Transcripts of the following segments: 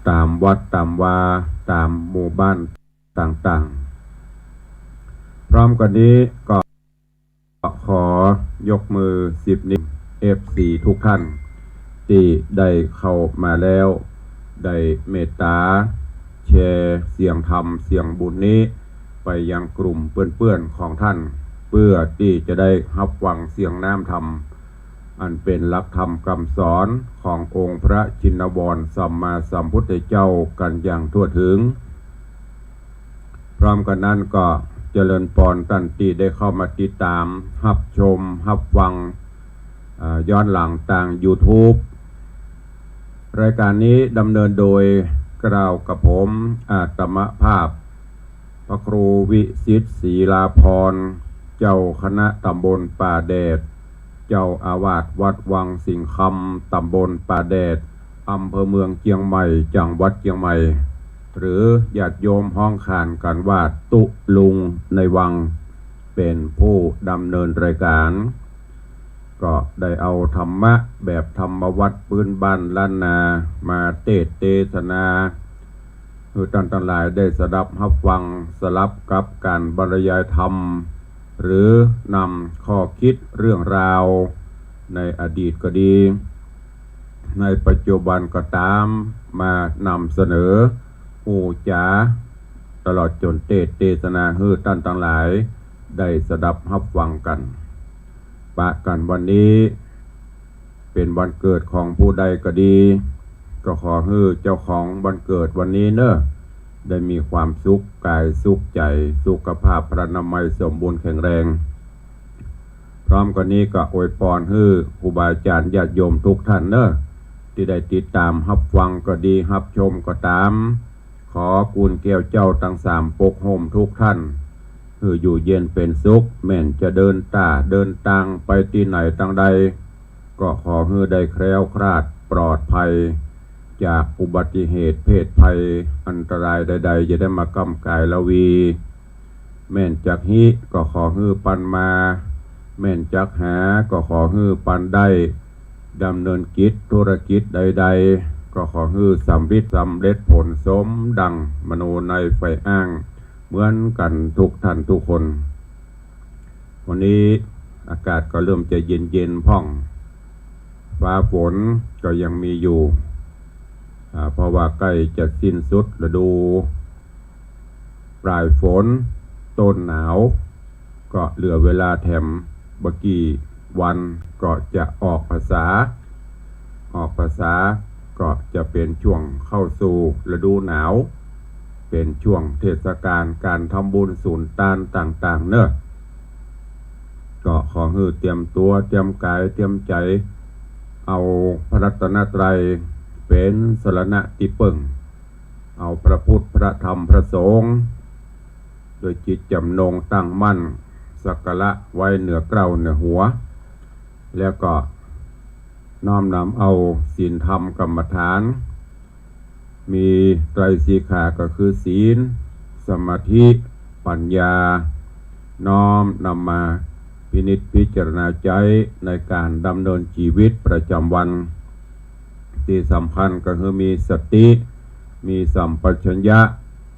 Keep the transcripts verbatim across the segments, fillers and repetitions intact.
ต๋ามวัดต๋ามวา ต๋ามหมู่บ้านต่างๆ พร้อมกั๋นนี้ก็ขอยกมือสิบนิ้ว เอฟซี ทุกท่านตี้ได้เข้ามาแล้ว ได้เมตต๋าแชร์เสียงธรรมเสียงบุญนี้ไปยังกลุ่มเปื้อนๆ ของท่าน เพื่อตี้จะได้ฮับฟังเสียงน้ำธรรม อันเป๋นหลักธรรมกำสอนขององค์พระชินวรสัมมาสัมพุทธเจ้ากั๋นอย่างทั่วถึง พร้อมกั๋นนั้นก็เจริญปอนต้านตี้ได้เข้ามาติดต๋ามฮับชมฮับฟัง อ่า ย้อนหลังตางยูทูบ รายก๋านนี้ดำเนินโดยเกล้ากระผมอาตมาภาพ พระครูวิชิต ศรีลาภรณ์ เจ้าคณะต๋ำบลป่าแดด เจ้าอาวาสวัดวังสิงห์คำ ต๋ำบลป่าแดด อำเภอเมืองเจียงใหม่ จังหวัดเจียงใหม่ หรือญาติโยมฮ้องขานกั๋นว่าตุ๊ลุงในวัง เป๋นผู้ดำเนินรายก๋าน ก็ได้เอาธรรมะแบบธรรมวัตรปื๊นบ้านล้านนามาเตสน์เตสนา หื้อต้านตังหลายได้สดับฮับฟัง สลับกับก๋านบรรยายธรรม หรือนำข้อคิดเรื่องราวในอดีตก็ดี ในปัจจุบันก็ต๋าม มานำเสนอ อู้จ๋า ตลอดจ๋นเตสน์เตสนา หื้อต้านตังหลายได้สดับฮับฟังกั๋น ปะกั๋นวันนี้ เป๋นวันเกิดของผู้ใดก็ดี ก็ขอหื้อเจ้าของวันเกิดวันนี้เน่อ ได้มีความสุขก๋ายสุขใจ๋ สุขภาพพรรณนามัยสมบูรณ์แข็งแรง พร้อมกั๋นนี้ก็อวยปอนหื้อครูบาอาจ๋ารย์ญาติโยมทุกท่านเน่อ ตี้ได้ติดต๋ามฮับฟังก็ดี ฮับชมก็ต๋าม ขอกู๋นแก้วเจ้าตังสามปกโฮมทุกท่าน หื้ออยู่เย็นเป๋นสุข แม่นจะเดินต้าเดินตางไปตี้ไหนตางใด ก็ขอหื้อได้แคล้วคลาดปลอดภัย จากอุบัติเหตุเพศภัยอันตรายใดๆ จะได้มาก้ำก๋ายลวี แม่นจักฮิก็ขอหื้อปันมา แม่นจักหาก็ขอหื้อปันได้ ดำเนินกิจธุรกิจใดๆ ก็ขอหื้อสำเร็จ สำเร็จผลสมดังมโนในใฝ่อ้าง เหมือนกั๋นทุกท่านทุกคน วันนี้อากาศก็เริ่มจะเย็นๆ พ่อง ฟ้าฝนก็ยังมีอยู่ อ่า เพราะว่าใก้จะสิ้นสุดฤดูปลายฝน ต้นหนาว ก็เหลือเวลาแถมบ่กี่วันก็จะออกพรรษา ออกพรรษาก็จะเป๋นช่วงเข้าสู่ฤดูหนาว เป๋นช่วงเทศกาลก๋านทำบุญสุนตานต่างๆ เน่อ ก็ขอหื้อเตรียมตั๋วเตรียมก๋ายเตรียมใจ๋ เอาพระรัตนตรัยเป๋นสรณะตี้เปิ้ง เอาพระพุทธพระธรรมพระสงฆ์ โดยจิตจำนงตั้งมั่น สักการะไว้เหนือเกล้าเหนือหัว แล้วก็น้อมนำเอาศีลธรรมกรรมฐาน มีไตรสิกขาก็คือศีล สมาธิ ปัญญา น้อมนำมาพินิจพิจารณาใจ๊ในก๋านดำเนินจีวิตประจ๋ำวัน ตี้สำคัญก็คือมีสติ มีสัมปชัญญะ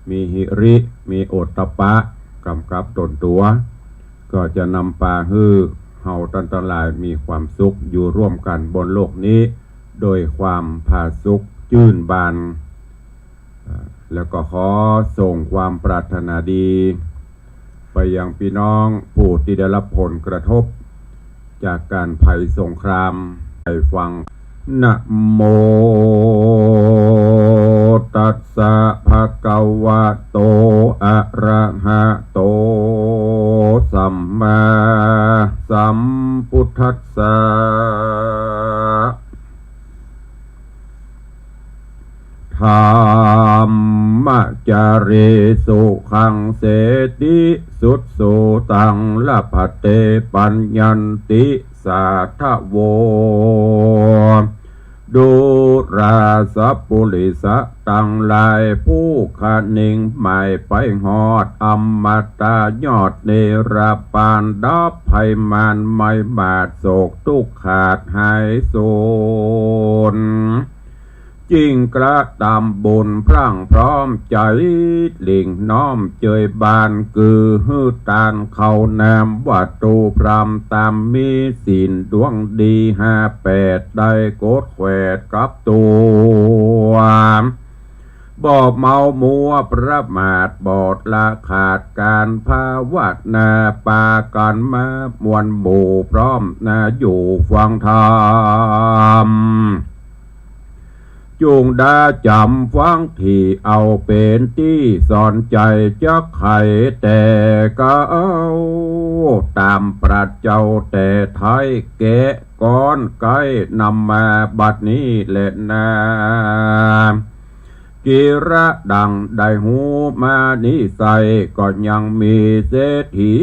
มีหิริ มีโอตตัปปะ ก๋ำกับต๋นตั๋ว ก็จะนำปาหื้อเฮาต้านตังหลายมีความสุขอยู่ร่วมกั๋นบนโลกนี้ โดยความผาสุกจื้นบาน อ่า แล้วก็ขอส่งความปรารถนาดี ไปยังพี่น้องผู้ตี้ได้ฮับผลกระทบจากก๋านภัยสงคราม ได้ฟัง นะโม ตัสสะ ภะคะวะโต อะระหะโต สัมมาสัมพุทธัสสะ ธัมมะจารีสุขังเสติ สุตสุตัง ละภัตเต ปัญญันติ สาธะโว ดูราสะปุริสะตังหลาย ผู้คะนิงหมายไปฮอด อมตะยอดนิรปาน ดับภัยมารไม้บาด โศกตุ๊กข์ขาดหายสูญ จิ่งกระตำบุญพร่างพร้อมใจ๋ หลิ้งน้อมเจยบาน กือหื้อตานข้าวน้ำวัตถุพร่ำ ต๋ามมีศีลดวงดีห้าแปด ได้กดแขวดกับตั๋ว บ่เมามัวประมาท บ่ละขาดก๋านภาวนา ปากั๋นมามวลหมู่พร้อมนา อยู่ฟังธรรม จุ่งดาจ๋ำฟังตี้ เอาเป๋นตี้สอนใจ๋จักใค่แต่เก๊า ต๋ามปราชญ์เจ้าแต่ไท้ แกะก๊อนไก๊นำมาบัดนี้แลนา กิระดั่งได้ฮู้มานิสัย ก็ยังมีเศรษฐี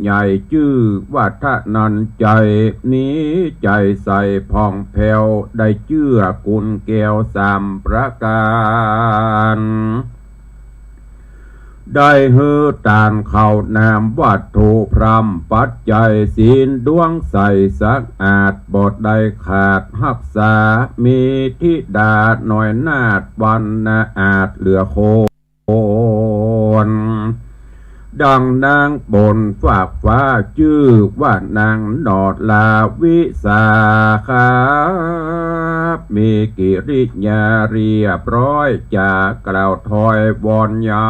ใหญ่จื้อว่าธนัญไชย มีใจ๋ใสผ่องแผ้ว ได้เจื้อกุณแก้วสามประก๋าน ได้หื้อตานข้าวน้ำวัตถุพร่ำปัจจัย ศีลดวงใสสะอาด บ่ได้ขาดฮักษา มีธิดาน้อยนาถ วรรณะอาจเหลือคน ดั่งนางบนฟากฟ้า จื้อว่านางหนอดลาวิสาขา มีกิริยาเรียบร้อย จากล่าวถอยวอนใหญ่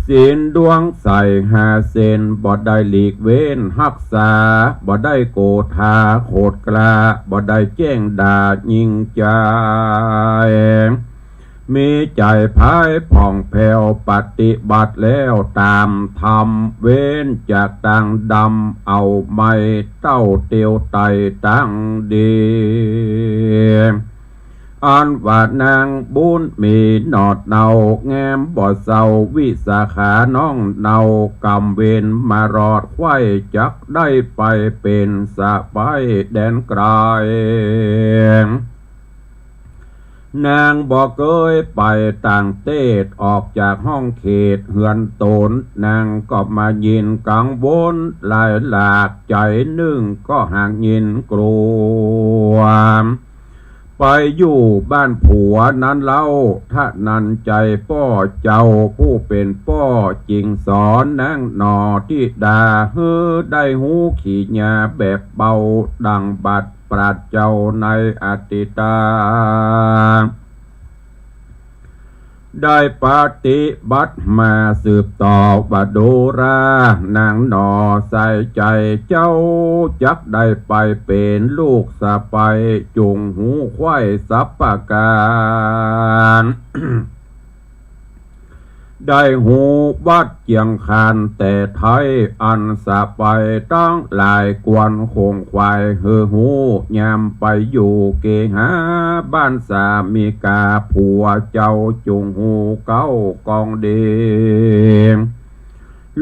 ศีลดวงใสห้าเส้น บ่ได้หลีกเว้นฮักษา บ่ได้โกธาโขดกล้า บ่ได้แจ้งด่ายิ่งใจ๋ มีใจ๋ใผผ่องแผ้ว ปฏิบัติแล้วต๋ามธรรม เว้นจากตางดำ เอาไม้เต้าเตียวไต่ตางดี อันว่านางบุญมีหนอดเนา แง้มบ่เซา วิสาขาน้องเนา ก๋ำเวรมารอดไขว้ จักได้ไปเป๋นสะใป๊แดนไก๋ นางบ่เกยไปต่างเต๊ด ออกจากห้องเขตเฮือนต๋น นางก็มายินกังวลหลายหลาก ใจ๋นึ่งก็หากยินกลัว ไปอยู่บ้านผัวนั้นเล่า ธนัญไชยป้อเจ้า ผู้เป๋นป้อจึงสอนนางหนอธิดา หื้อได้ฮู้ขีญาแบบเบา ดั่งบัดปราชญ์เจ้าในอดีตา ได้ปฏิบัติมาสืบต่อว่า ดูรา นางหนอ ใส่ใจ๋เจ้า จักได้ไปเป๋นลูกสะใป๊ จุ่งฮู้ไขว้สับประก๋าน ได้ฮู้วัดเจียงคานแต่ไท้ อันสะใป๊ตังหลายควรขงขวายหื้อฮู้ ยามไปอยู่เกหาบ้านสามิกา ผัวเจ้าจุ่งฮู้เก๊ากองดี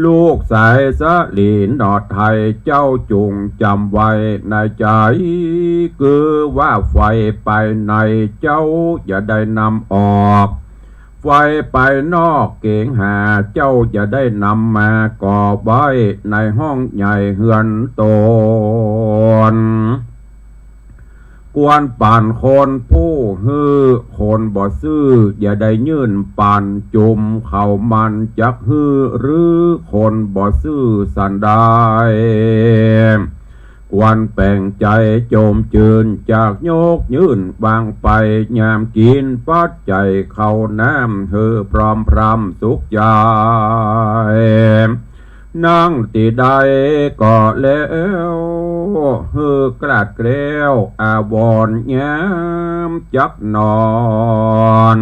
ลูกสายสะหลีหนอไทย เจ้าจุ่งจ๋ำไว้ในใจ๋ คือว่าไฟไปในเจ้าอย่าได้นำออก ไฟไปนอกเก๋งหา เจ้าอย่าได้นำมาก่อไว้ในห้องใหญ่เฮือนต๋น ควรปั๋นคนผู้หื้อ คนบ่ซื่ออย่าได้ยื่นปั๋น จุมเขามันจักหื้อหรือ คนบ่ซื่อสันใด ควรแป๋งใจ๋โจมจืน จักยกยื่นวางไป ยามกิ๋นปัจจัยข้าวน้ำ หื้อพร้อมพร่ำสุขใจ๋ นั่งตี้ใดก็แล้ว หื้อกลาดแคล้วอาวรณ์ ยามจักนอน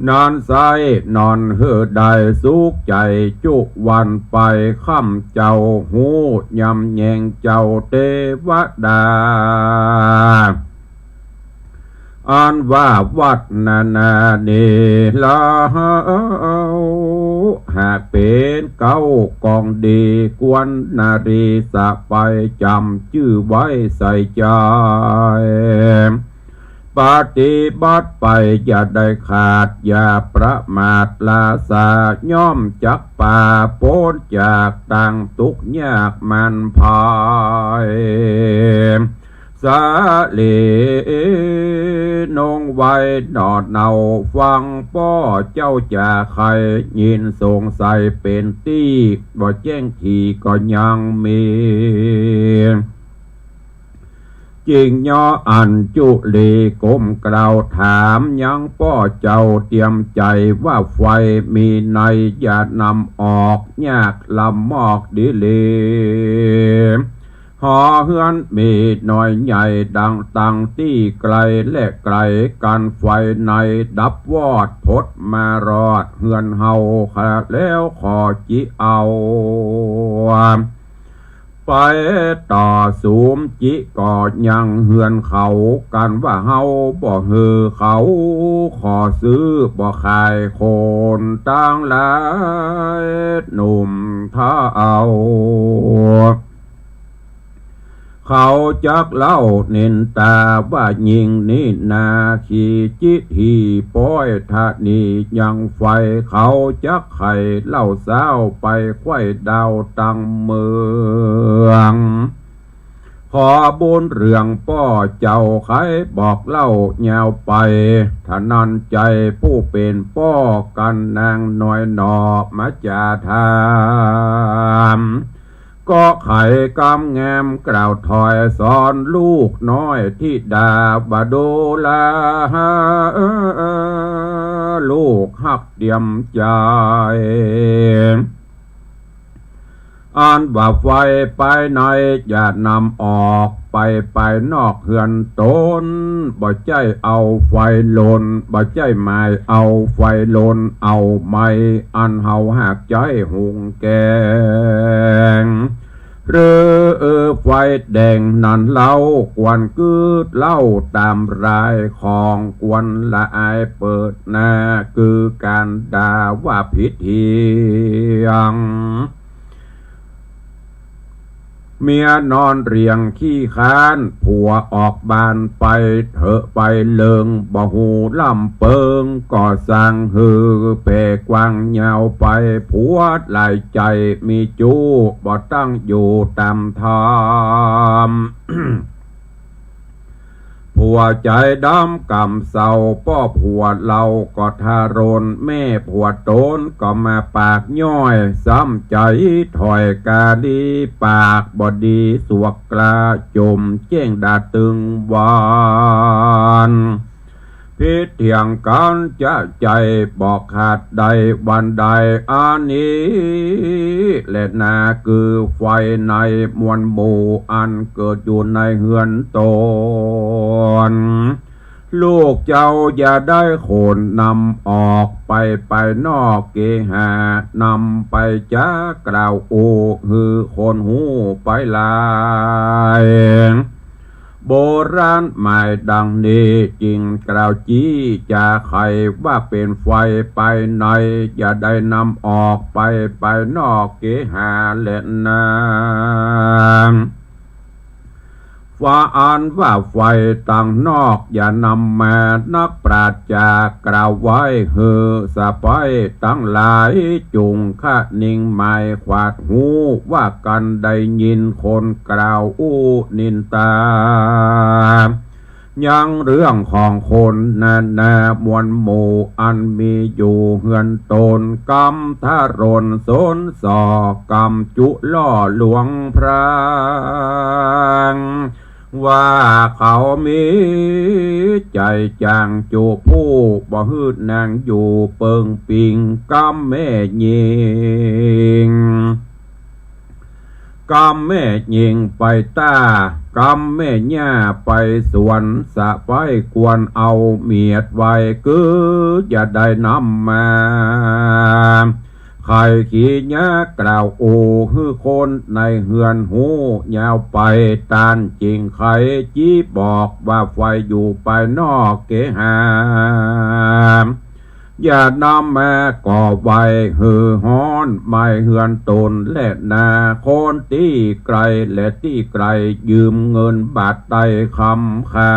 นอนใสนอนหื้อได้สุขใจ๋จุวันไป ค่ำเจ้าฮู้ยำแยงเจ้าเตวดา อันว่าวัดนานาเนร หากเป๋นเก๊ากองดี ควรนารีสะใป๊จ๋ำจื้อไว้ใส่ใจ๋ ปฏิบัติไปอย่าได้ขาด อย่าประมาทลาสา ย่อมจักปาป๊นจากตางตุ๊กข์ยากมันภัย สาลี นงไว้หนอเนาฟัง ป้อเจ้าจาใค่ ยินสงสัยเป๋นตี้ บ่แจ้งถี่ก็ยังมี จริงเนาะอันจุลีก้มกล่าวถาม ยังป้อเจ้าเตียมใจ๋ว่าไฟมีใน อย่านำออก ยากลำมอกดีหลี หอเฮือนมีน้อยใหญ่ดังตังตี้ไก๋และไก๋กั๋น ไฟในดับวอดพดมารอดเฮือนเฮา ข้าแล้วขอจิเอา ไปต่อสุมจิก่อยังเฮือนเขา กันว่าเฮาบ่หื้อเขา ขอซื้อบ่ขายคนตังหลายหนุ่มเฒ่า เขาจักเล่านินตาว่าญิงนี้นา ขี้จิถีป้อยทะนียังไฟ เขาจักไขเล่าเซ้าไปไขว้ดาวตังเมือง ขอบุญเรื่องป้อเจ้าไขบอกเล่ายาวไป ถนันไจผู้เป๋นป้อกั๋นนางน้อยหนอมาจาถาม ก็ไขกำแงมกล่าวถอยสอนลูกน้อยธิดาบ่าดูแล ลูกฮักเตียมใจ๋ อันว่าไฟไปในอย่านำออกไป ไปนอกเฮือนตน บ่ใจ้เอาไฟลน บ่ใจ้หมายเอาไฟลน เอาไม้อันเฮาหากใจ๊หุงแกง หรือไฟแดงนั้นเล่า ควรกึ๊ดเล่าต๋ามรายของ ควรละอายเปิดหน้า คือก๋านด่าว่าผิดเถียง เมียนอนเรียงขี้ค้าน ผัวออกบ้านไปเถอะไปเลิง บ่ฮู้ล่ำเปิง ก็สั่งหื้อแผ่กว้างยาวไป ผัวหลายใจ๋มีจู้ บ่ตั้งอยู่ต๋ามธรรม ผัวใจ๋ดำกำเศร้า ป้อผัวเล่าก็ทะรน แม่ผัวตนก็มาปากย้อย ซ้ำใจ๋ถ้อยกาลี ปากบ่ดีสวกกล้า จ่มแจ้งด่าตึงวัน ผิดเถียงกั๋นจะใจ๋บ่ขาดได้วันใด อันนี้แหละนาคือไฟในมวลหมู่ อันเกิดอยู่ในเฮือนตน ลูกเจ้าอย่าได้ขนนำออกไป ไปนอกเกหา นำไปจะกล่าวอู้ หื้อคนฮู้ไปหลาย โบราณหมายดังนี้ จึงกล่าวจี้จาไขว่าเป๋นไฟไปใน อย่าได้นำออกไป ไปนอกเกหาแลนา ว่าอันว่าไฟตังนอกอย่านำมา นักปราชญ์กล่าวไว้หื้อสะใป๊ตังหลาย จุ่งคะนิงหมายขวาดหู ว่ากั๋นได้ยินคนกล่าวอู้นินตา ยังเรื่องของคนนานา มวลหมู่อันมีอยู่เฮือนตน กำทะรนสนส่อ กำจุล่อลวงพราง ว่าเขามีใจ๋จ๋างจุผู้ บ่หื้อนางอยู่เปิงปิง กำแม่ญิง กำแม่ญิงไปต้า กำแม่หญ้าไปสวน สะใป๊ควรเอาเมียดไว้ คืออย่าได้นำมา ใค่ขี้ยากล่าวอู้ หื้อคนในเฮือนฮู้ยาวไป ต้านจึงใค่จี้บอกว่าไฟอยู่ไปนอกเกหา อย่านำมาก่อไว้หื้อฮ้อน ไหม้เฮือนตนแลนา คนตี้ไก๋และตี้ไก๋ ยืมเงินบาทใต้คำคา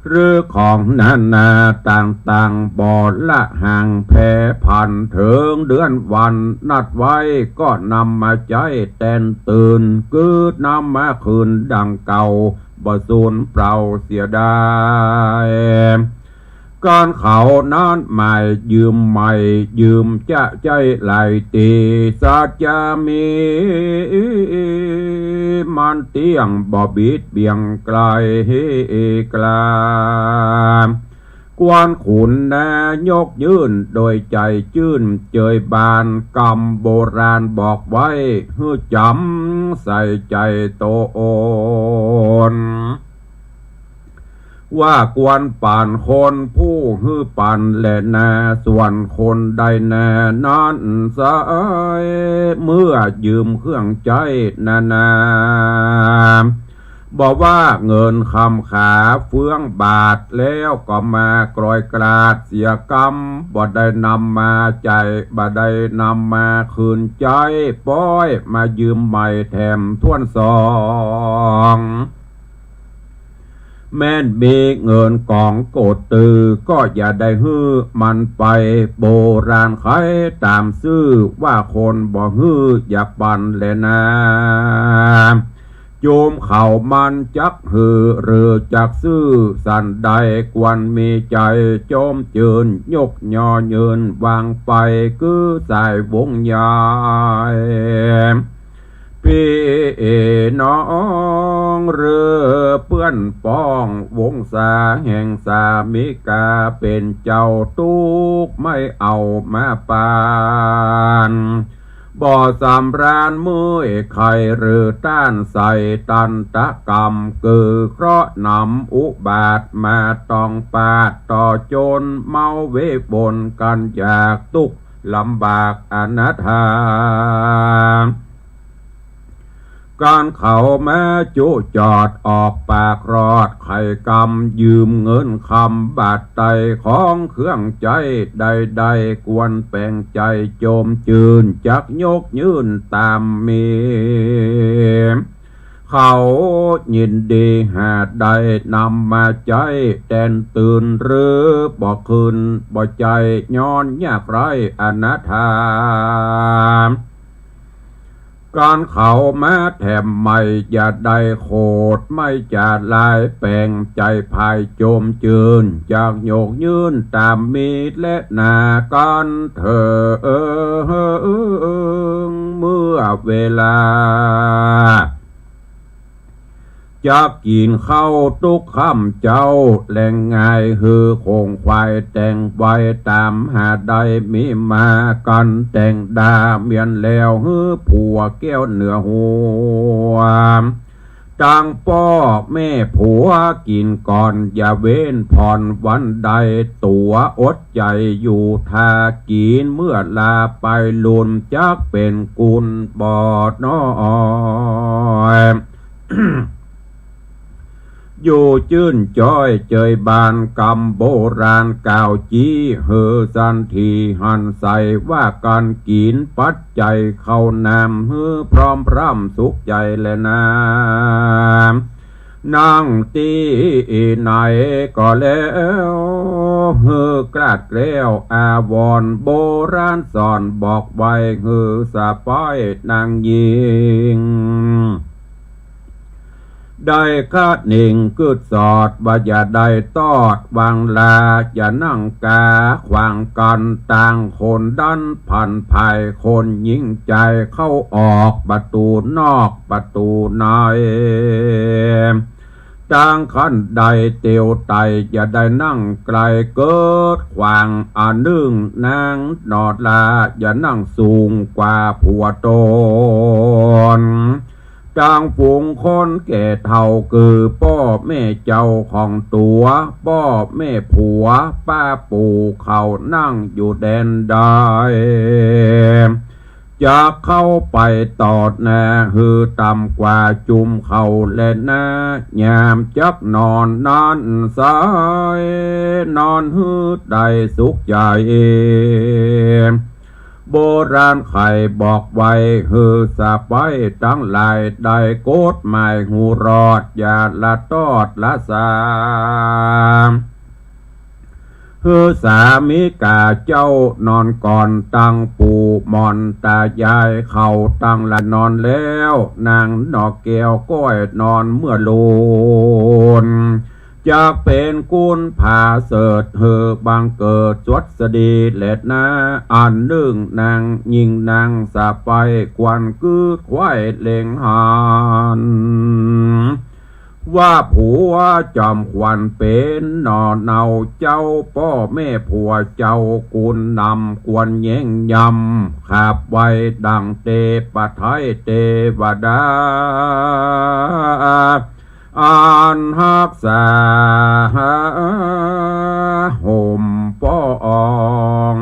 หรือของนานาต่างๆ บ่ละห่างแผ่ผัน เถิงเดือนวันนัดไว้ ก็นำมาใจ๊แตนตื่น กึ๊ดนำมาคืนดังเก่า บ่สูญเปล่าเสียดาย กันเขานั้นหมายยืมใหม่ ยืมจะใจ๊หลายตี้ สัจจะมี มันเตี้ยง บ่บิดเบี่ยงไกลกลา ควรขุนนายกยื่น โดยใจ๋จื้นเจยบาน กำโบราณบอกไว้ หื้อจ๋ำใส่ใจ๋ตน ว่าควรปั๋นคนผู้หื้อปั๋นแลนา ส่วนคนได้นานั้นไซร้ เมื่อยืมเครื่องใจ๊นานา บ่ว่าเงินคำขาเฟืองบาท แล้วก็มากรอยกราดเสียกำ บ่ได้นำมาใจ๊ บ่ได้นำมาคืนใจ๊ ป๊อยมายืมใหม่แถมถ้วนสอง แม้นมีเงินก๋องโกดตือ ก็อย่าได้หื้อมันไป โบราณไขต๋ามซื่อ ว่าคนบ่หื้ออย่าปั๋นแลนา โจมเขามันจักหื้อหรือจักซื่อ สันใดควรมีใจ๋โจมจื้น ยกยอยืนวางไป คือสายวงใหญ่ ปี้น้องหรือเปื้อนป้อง วงศาแห่งสามิกาเป๋นเจ้า ตุ๊กข์ไม่เอามาปาน บ่สำราญเมื่อยไข้หรือต้านใส่ตันตกรรม คือเคราะห์นำอุบาทมาต้องปาด ต่อจนเมาเวบนกันอยาก ตุ๊กข์ลำบากอนาถา กันเขามาจุจอดออกปากรอด ไขกำยืมเงินคำบาทไต ของเครื่องใจ๊ใดๆ ควรแป๋งใจ๋โจมจื้น จักยกยื่นต๋ามมี เขายินดีหาได้นำมาใจ๊แตนตื่น หรือบ่คืนบ่ใจ๊ ย้อนยากไร้อนาถา กันเขามาแถมใหม่อย่าได้โขด ไม่จะลายแป๋งใจ๋ภายโจมจื้น จักยกยื่นต๋ามมีแลนา กันเถิงเมื่อเวลา จักกิ๋นข้าวตุ๊กค่ำเจ๊า แลงงายหื้อโขงควายแต่งไว้ ต๋ามหาได้มีมา กันแต่งดาเมียนแล้ว หื้อผัวแก้วเหนือหัว ตังป้อแม่ผัวกิ๋นก่อน อย่าเว้นผ่อนวันใด ตั๋วอดใจ๋อยู่ถ้ากิ๋น เมื่อลาไปลุน จักเป๋นกุลบ่น้อย อยู่จื้นจ้อยเจยบาน กำโบราณกล่าวจี้ หื้อสันทีหันใส ว่ากันกิ๋นปัดใจ๋เข้าน้ำ หื้อพร้อมพร่ำสุขใจ๋แลนา นั่งตี้ไหนก็แล้ว หื้อกราดแกล้วอาวรณ์ โบราณสอนบอกไว้ หื้อสะป๊อยนางญิง ได้คะเน่งกึ๊ดสอด ว่าอย่าได้ตอดวางลา อย่านั่งกาขวางกัน ต่างคนดันผันผาย คนญิงใจ๋เข้าออก ประตู๋นอกประตู๋ใน ตังคันใดเตียวไต อย่าได้นั่งไกลเกิดขวาง อะนึ่งนางหนอลา อย่านั่งสูงกว่าผัวต๋น ตังฝูงคนแก่เฒ่า คือป้อแม่เจ้าของตั๋ว ป้อแม่ผัว ป้าปู่เขานั่งอยู่แดนใด จักเข้าไปตอดหน้า หื้อต่ำกว่าจุ่มเขาแลนา ยามจักนอนนั้นไซร้ นอนหื้อได้สุขใจ๋ โบราณใค่บอกไว้ หื้อสะใป๊ตังหลาย ได้กฎหมายฮู้รอด อย่าละตอดละสา หื้อสามีก๋าเจ้านอนก่อน ตังปู่หม่อนต๋ายายเขาตังหลายนอนแล้ว นางนกแก้วก้อยนอนเมื่อลูน จักเป๋นกุนผาเสริฐ หื้อบังเกิดสวัสดีแลนา อันนึ่งนางญิงนางสะใป๊ ควรกึ๊ดไขว่เล็งหัน ว่าผัวจอมขวัญเป๋นหน่อเนาเจ้า ป้อแม่ผัวเจ้ากุนนำ ควรแย้งยำ ขับไหว้ดังเตปะไทยเตวดา อันฮักษาห่มปอง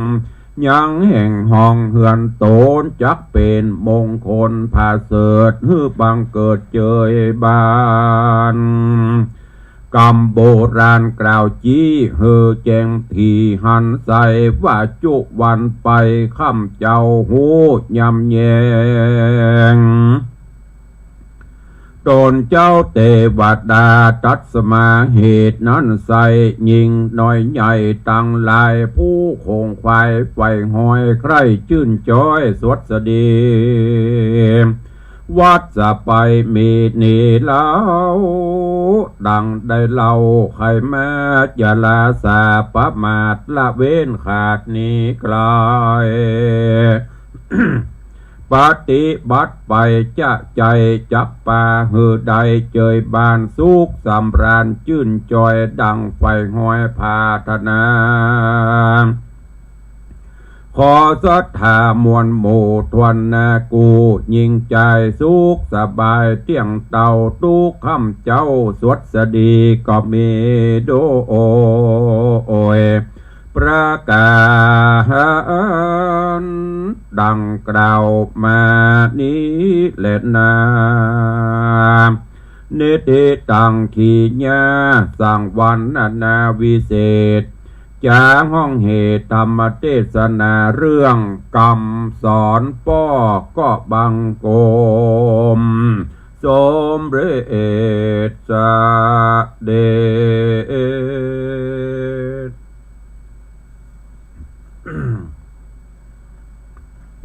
ยังแห่งห้องเฮือนต๋น จักเป๋นมงคลผาเสริฐ หื้อบังเกิดเจยบาน กำโบราณกล่าวจี้ หื้อแจ้งถี่หันใส ว่าจุวันไปค่ำเจ้าฮู้ยำแยง ต๋นเจ้าเตวดาตรัสมา เหตุนั้นไส้ ญิงน้อยใหญ่ตังหลาย ผู้คงไขว่ใฝ่ฮอย ใคร่จื้นจ้อยสวัสดี วัดสะใป๊มีนี้เล่า ดังได้เล่าใค่มา อย่าละสาประมาท ละเว้นขาดหนีไกล ปฏิบัติไปจะใจ๋ จักปาหื้อได้เจยบาน สุขสำราญจื้นจ้อย ดังใฝ่ฮอยผาถนา ขอศรัทธามวลหมู่ทวนนากู้ ญิงจายสุขสบายเตี้ยงเต้า ตุ๊กค่ำเจ๊าสวัสดีก็มีโดย ประก๋านดังกล่าวมานี้แลนา นิธิตังขีญา สังวรรณนาวิเศษ จ๋าห้องเหตุธรรมเตสนา เรื่องกำสอนป้อก็บังคม สมเร็จเสด็จ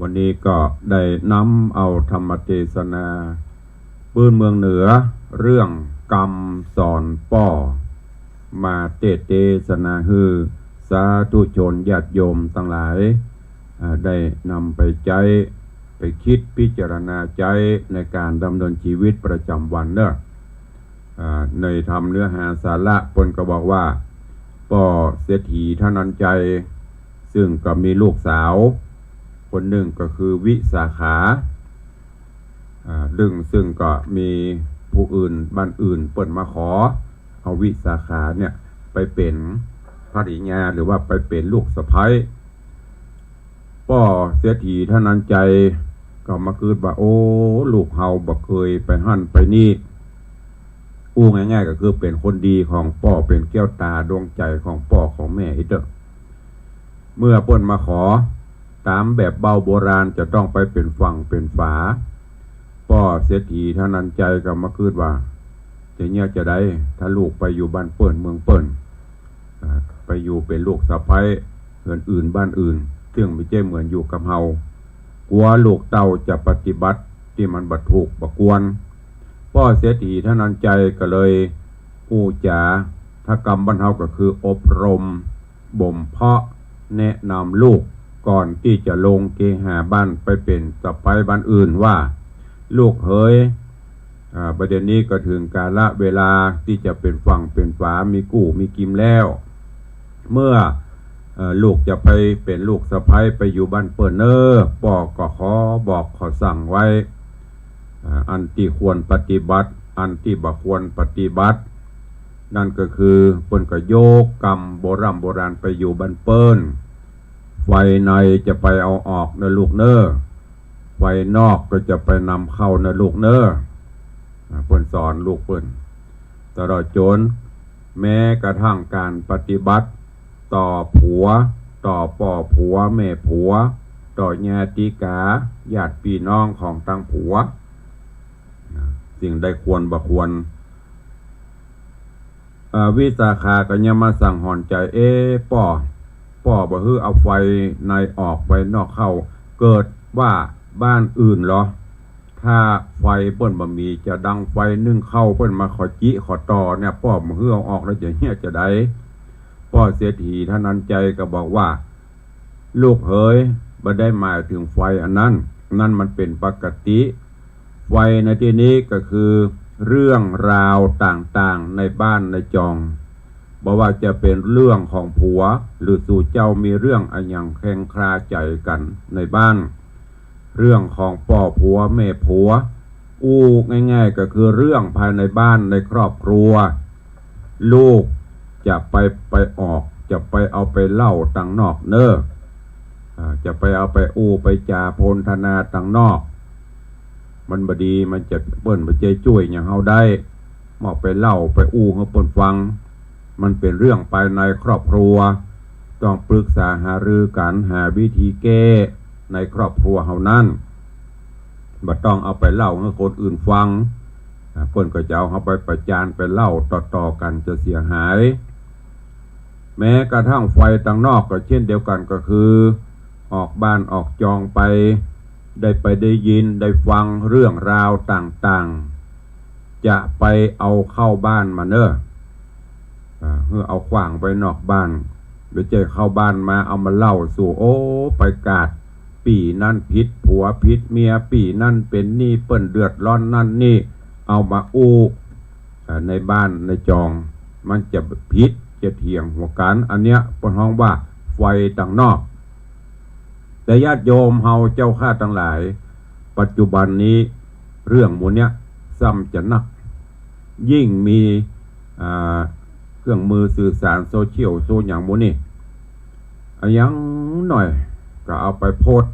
วันนี้ก็ได้นำเอาธรรมเตสนาปื้นเมืองเหนือ เรื่องกำสอนป้อ มาเตสน์เตสนาหื้อสาธุชนญาติโยมตังหลาย อ่า ได้นำไปใจ๊ ไปกึ๊ดพิจารณาใจ๊ในก๋านดำเนินจีวิตประจ๋ำวันเนาะ อ่า ในธรรมเนื้อหาสาระเปิ้นก็บอกว่า ป้อเศรษฐีธนัญชัย ซึ่งก็มีลูกสาวคนนึ่งก็คือวิสาขา อ่า ซึ่ง ซึ่งก็มีผู้อื่นบ้านอื่นเปิ้นมาขอเอาวิสาขาเนี่ยไปเป๋นภริยา หรือว่าไปเป๋นลูกสะใภ้ ป้อเศรษฐีธนัญชัยก็มากึ๊ดว่า โอ้ ลูกเฮาบ่เกยไปหั้นไปนี่ อู้ง่ายๆ ก็คือเป๋นคนดีของป้อ เป๋นแก้วต๋าดวงใจ๋ของป้อของแม่อี้เต๊อะ เมื่อเปิ้นมาขอต๋ามแบบเบ้าโบราณจะต้องไปเป๋นฝั่งเป๋นฝา ป้อเศรษฐีธนัญชัยก็มากึ๊ดว่า จะเยียะจาใด ถ้าลูกไปอยู่บ้านเปิ้นเมืองเปิ้น อ่า ไปอยู่เป๋นลูกสะใภ้เฮือนอื่นบ้านอื่น ซึ่งบ่ใจ้เหมือนอยู่กับเฮา กั๋วลูกเต้าจะปฏิบัติตี้มันบ่ถูกบ่ควร ป้อเศรษฐีธนัญชัยก็เลยอู้จ๋า ถ้ากำบ้านเฮาก็คืออบรม บ่มเพาะ แนะนำลูกก่อนตี้จะลงเกหาบ้านไปเป๋นสะใภ้บ้านอื่นว่า ลูกเหย อ่า บ่าเดี่ยวนี้ก็เถิงกาละเวลาตี้จะเป๋นฝั่งเป๋นฝา มีกู้มีกิ๋มแล้ว เมื่อ เอ่อ ลูกจะไปเป๋นลูกสะใภ้ไปอยู่บ้านเปิ้นเน่อ ป้อก็ขอบอกขอสั่งไว้ อ่า อันตี้ควรปฏิบัติ อันตี้บ่ควรปฏิบัติ นั่นก็คือเปิ้นก็ยกกำโบร่ำโบราณไปอยู่บ้านเปิ้น ฝ่ายในจะไปเอาออกเน่อลูกเน่อ ฝ่ายนอกก็จะไปนำเข้าเน่อลูกเน่อ อ่า เปิ้นสอนลูกเปิ้น ตลอดจ๋นแม้กระทั่งก๋านปฏิบัติต่อผัว ต่อป้อผัวแม่ผัว ต่อญาติกา ญาติปี้น้องของตังผัว สิ่งใดควรบ่ควร เอ่อ วิสาขาก็ยังมาสังหรณ์ใจ๋ เอ๊ะ ป้อ ป้อบ่หื้อเอาไฟในออก ไฟนอกเข้า เกิดว่าบ้านอื่นเหรอ ถ้าไฟเปิ้นบ่มีจะดังไฟนึ่งข้าว เปิ้นมาขอจิขอต่อเนี่ย ป้อบ่หื้อเอาออกแล้วจะเฮี้ยจะใด ป้อเศรษฐีธนัญชัยก็บอกว่า ลูกเหย บ่ได้หมายถึงไฟอันนั้น นั่นมันเป๋นปกติ ไฟในตี้นี้ก็คือเรื่องราวต่างๆ ในบ้านในจอง บ่ว่าจะเป๋นเรื่องของผัว หรือสู่เจ้ามีเรื่องอะหยังแคลงคาใจ๋กั๋นในบ้าน เรื่องของป้อผัวแม่ผัว อู้ง่ายๆ ก็คือเรื่องภายในบ้านในครอบครัว ลูกจะไป ไปออก จะไปเอาไปเล่าตังนอกเน่อ อ่า จะไปเอาไปอู้ไปจ๋าพรรณนาตังนอก มันบ่ดี มันจะ เปิ้นบ่ใจ้จ้วยหยังเฮาได้ มาไปเล่าไปอู้หื้อเปิ้นฟัง มันเป๋นเรื่องภายในครอบครัว ต้องปรึกษาหารือกั๋น หาวิธีแก้ในครอบครัวเฮานั้น บ่ต้องเอาไปเล่าหื้อคนอื่นฟัง อ่า เปิ้นก็จะเอาเฮาไปประจานไปเล่าต่อๆ กั๋นจะเสียหาย แม้กระทั่งไฟตังนอกก็เช่นเดียวกั๋น ก็คือออกบ้านออกจองไป ได้ไปได้ยินได้ฟังเรื่องราวต่างๆ จะไปเอาเข้าบ้านมาเน่อ อ่า หื้อเอาขว้างไว้นอกบ้าน บ่ใจ้เข้าบ้านมาเอามาเล่าสู่ โอ้ ไปกาด ปี้นั้นผิดผัวผิดเมีย ปี้นั้นเป๋นนี่ เปิ้นเดือดร้อนนั่นนี่ เอามาอู้ อ่า ในบ้านในจอง มันจะผิดจะเถียงหัวกั๋น อันเนี้ยเปิ้นฮ้องว่าไฟตังนอก แต่ญาติโยมเฮาเจ้าข้าตังหลาย ปัจจุบันนี้เรื่องหมู่เนี้ยซ้ำจะนัก ยิ่งมี อ่า เครื่องมือสื่อสารโซเชียลโซหยังหมู่นี้ อะหยังหน้อยก็เอาไปโพสต์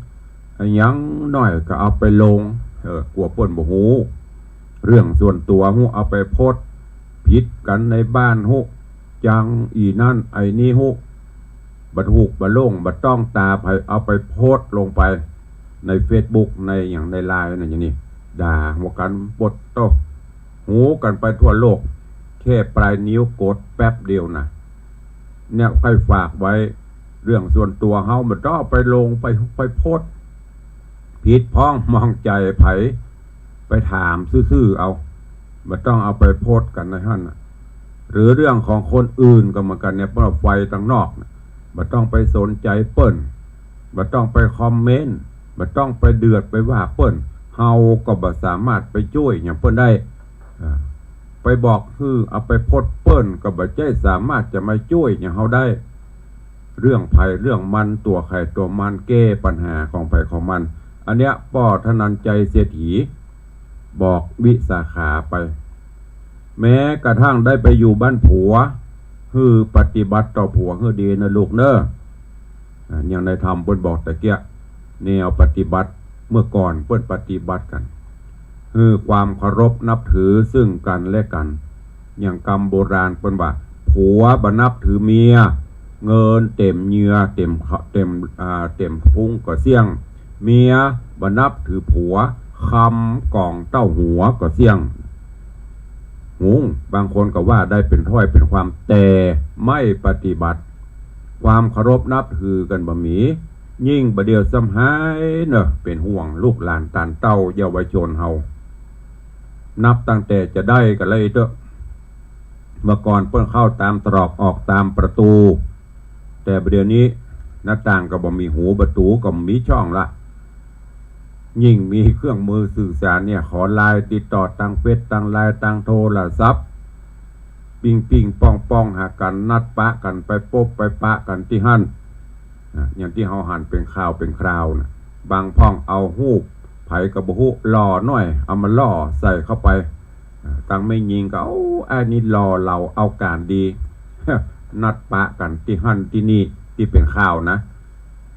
อะหยังหน้อยก็เอาไปลง เออ กั๋วเปิ้นบ่ฮู้ เรื่องส่วนตั๋วฮู้เอาไปโพสต์ ผิดกั๋นในบ้านฮู้ จังอีนั้นไอ้นี้ฮู้ บ่ถูกบ่โล่ง บ่ต้องตาใผ เอาไปโพสต์ลงไปในเฟซบุ๊ก ในหยัง ในไลน์ ในหยังนี่ ด่าหัวกั๋นปดโต้ ฮู้กั๋นไปทั่วโลก แค่ปลายนิ้วกดแป๊บเดียวนะ เนี่ยใค่ฝากไว้ เรื่องส่วนตั๋วเฮาบ่ต้องเอาไปลง ไป ไปโพสต์ ผิดพ้องมองใจ๋ใผ ไปถามซื่อๆ เอา บ่ต้องเอาไปโพสต์กั๋นในหั้นน่ะ หรือเรื่องของคนอื่นก็เหมือนกั๋นเนี่ย เปิ้นไฟตังนอกน่ะ บ่ต้องไปสนใจ๋เปิ้น บ่ต้องไปคอมเมนต์ บ่ต้องไปเดือดไปว่าเปิ้น เฮาก็บ่สามารถไปจ้วยหยังเปิ้นได้ อ่า ไปบอกหื้อเอาไปโพสต์เปิ้นก็บ่ใจ้สามารถจะมาจ้วยหยังเฮาได้ เรื่องใผเรื่องมัน ตั๋วใผตั๋วมัน แก้ปัญหาของใผของมัน อันเนี้ยป้อธนัญชัยเศรษฐีบอกวิสาขาไป แม้กระทั่งได้ไปอยู่บ้านผัว หื้อปฏิบัติต่อผัวหื้อดีนะลูกเน่อ อ่า อย่างในธรรมเปิ้นบอกตะเกียะ แนวปฏิบัติ เมื่อก่อนเปิ้นปฏิบัติกั๋น หื้อความเคารพนับถือซึ่งกั๋นและกั๋น อย่างกำโบราณเปิ้นว่า ผัวบ่นับถือเมีย เงินเต็มเหยื่อ เต็ม เต็ม อ่า เต็มถุงก็เสี้ยง เมียบ่นับถือผัว คำก๋องเต้าหัวก็เสี้ยง หุง บางคนก็ว่าได้เป๋นถ้อยเป๋นความ แต่ไม่ปฏิบัติ ความเคารพนับถือกั๋นบ่มี ยิ่งบ่าเดี่ยวซ้ำหายเน่อ เป๋นห่วงลูกหลานตานเต้าเยาวชนเฮา นับตั้งแต่จะได้กั๋นแล้วเต๊อะ เมื่อก่อนเปิ้นเข้าตามตรอกออกตามประตู๋ แต่บ่าเดี่ยวนี้หน้าต่างก็บ่มีหู ประตู๋ก็บ่มีช่องละ ยิ่งมีเครื่องมือสื่อสารเนี่ย ขอไลน์ติดต่อตางเฟซ ตางไลน์ ตางโทรศัพท์ ปิ้งปิ้งป้องป้องหากั๋น นัดปะกั๋นไปปบไปปะกั๋นตี้หั้น อ่ะ อย่างตี้เฮาหันเป๋นข่าวเป๋นคราวน่ะ บางพ่องเอาฮูปใผก็บ่ฮู้ หล่อหน้อย เอามาหล่อใส่เข้าไป อ่า ตางแม่ญิงก็ โอ้ ไอ้นี่หล่อเหลาเอาก๋านดี นัดปะกั๋นตี้หั้นตี้นี่ ตี้เป๋นข่าวนะ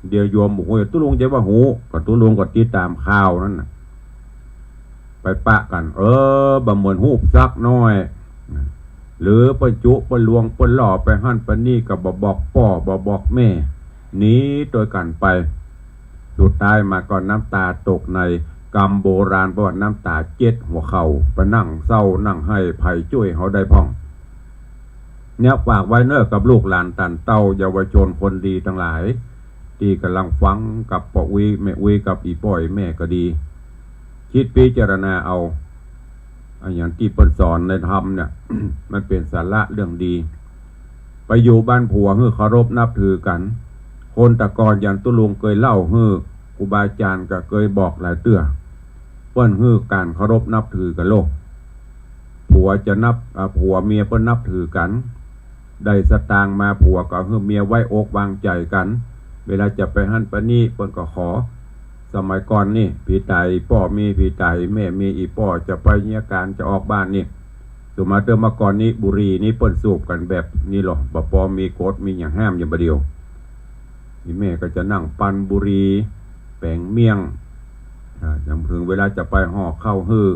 เดี๋ยวโยมบอก โอ้ย ตุ๊ลุงจะว่าฮู้ ก็ตุ๊ลุงก็ติดต๋ามข่าวนั้นน่ะ ไปปะกั๋น เออ บ่เหมือนฮูปสักหน้อย หรือเปิ้นจุเปิ้นลวงเปิ้นหล่อไปหั้นไปนี่ก็บ่บอกป้อบ่บอกแม่ หนีตวยกั๋นไป สุดท้ายมาก็น้ำต๋าตกใน กำโบราณเปิ้นว่าน้ำต๋าเจ็ดหัวเข่า ไปนั่งเศร้านั่งไห้ ใผจ้วยเฮาได้พ่อง เนี่ยฝากไว้เน่อกับลูกหลานต้านเต้าเยาวชนคนดีตังหลาย ตี้ก่ำลังฟังกับป้ออุ๊ยแม่อุ๊ยกับอี่ป้ออี่แม่ก็ดี กึ๊ดพิจารณาเอา อะหยังตี้เปิ้นสอนในธรรมเนี่ย มันเป๋นสาระเรื่องดี ไปอยู่บ้านผัวหื้อเคารพนับถือกั๋น คนตะก่อนอย่างตุ๊ลุงเกยเล่าหื้อ ครูบาอาจ๋ารย์ก็เกยบอกหลายเตื้อ เปิ้นหื้อก๋านเคารพนับถือกั๋นโลด ผัวจะนับ อ่า ผัวเมียเปิ้นนับถือกั๋น ได้สตางค์มาผัวก็หื้อเมียไว้อกวางใจ๋กั๋น เวลาจะไปหั้นไปนี่เปิ้นก็ขอ สมัยก่อนนี่ ผีต๋ายป้อมี ผีต๋ายแม่มี อี่ป้อจะไปเยียะก๋านจะออกบ้านนี่ สมัยเตื้อเมื่อก่อนนี้บุหรี่นี่เปิ้นสูบกั๋นแบบนี้ลอ บ่ปอมีกฎมีหยังห้ามอย่างบ่าเดี่ยว อี่แม่ก็จะนั่งปั่นบุหรี่แป๋งเมี่ยง อ่า อย่างเถิงเวลาจะไปห่อข้าวหื้อ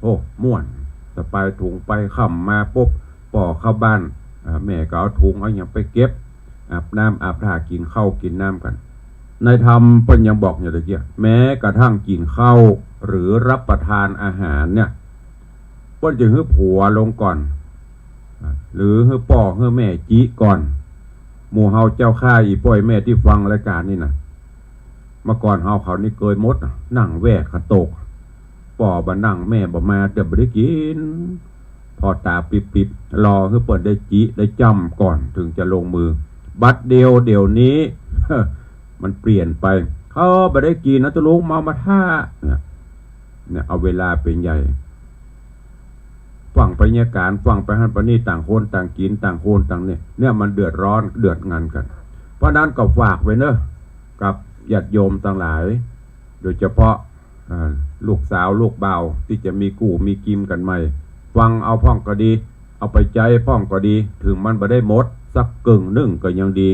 โอ้ ม่วน สะปายถุงไป ค่ำมาปุ๊บ ป้อเข้าบ้าน อ่า แม่ก็เอาถุงเอาหยังไปเก็บ อาบน้ำอาบท่า กิ๋นข้าวกิ๋นน้ำกั๋น ในธรรมเปิ้นยังบอกอยู่ตะกี้ แม้กระทั่งกิ๋นข้าวหรือรับประทานอาหารเนี่ย เปิ้นจะหื้อผัวลงก่อน อ่า หรือหื้อป้อหื้อแม่จิก่อน หมู่เฮาเจ้าข้าอี่ป้ออี่แม่ตี้ฟังรายก๋านนี่นะ เมื่อก่อนเฮาเขานี่เกยหมด นั่งแว่ขะโตก ป้อบ่นั่งแม่บ่มา จะบ่ได้กิ๋น ผ่อต๋าปิ๊บๆ รอหื้อเปิ้นได้จิได้จ้ำก่อนเถิงจะลงมือ บัดเดียวเดี๋ยวนี้ มันเปลี่ยนไป เขาบ่ได้กิ๋นนะตุ๊ลุง เมามาถ้า เนี่ย เนี่ย เอาเวลาเป๋นใหญ่ ฟั่งไปเยียะก๋าน ฟั่งไปหั้นไปนี่ ต่างคนต่างกิ๋น ต่างคนต่างเนี่ย เนี่ยมันเดือดร้อนเดือดงันกั๋น เพราะนั้นก็ฝากไว้เน่อ กับญาติโยมตังหลาย โดยเฉพาะ อ่า ลูกสาวลูกบ่าวตี้จะมีกู้มีกิมกั๋นใหม่ ฟังเอาพ่องก็ดี เอาไปใจ๊พ่องก็ดี เถิงมันบ่ได้หมดสักเกิ่งนึ่งก็ยังดี